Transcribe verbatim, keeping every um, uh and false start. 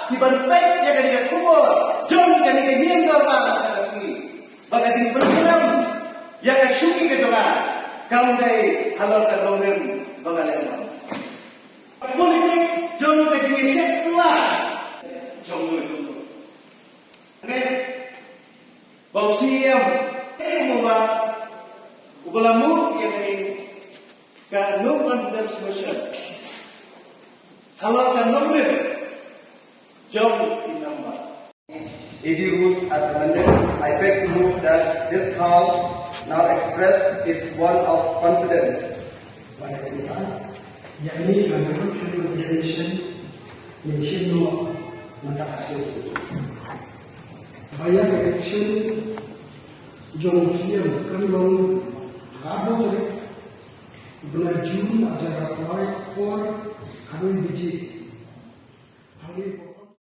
Ki ban peit ïa kane ka khubor jong kane ka ïing dorbar kata ka sngi ba ka jingpynslem ïa ka shuki ka jong nga kam dei halor ka nongrim ba nga leh noh. Politics jong ka jingïashem kylla jong u jong u. Ba u siem, eh, mo ba u ba la mut ïa kane ka no confidence motion. Halor ka nongrim jong ki member. A D rules as amended, I beg to move that this House now express its vote of confidence. Ba ïa kane ka, ïa kane ka confidence motion ngin shim noh mynta ka sngi. Ba ïa ka election jong u Siem kan long ha arphew tarik u bnai June arhajar arphew ar por ha nine baje.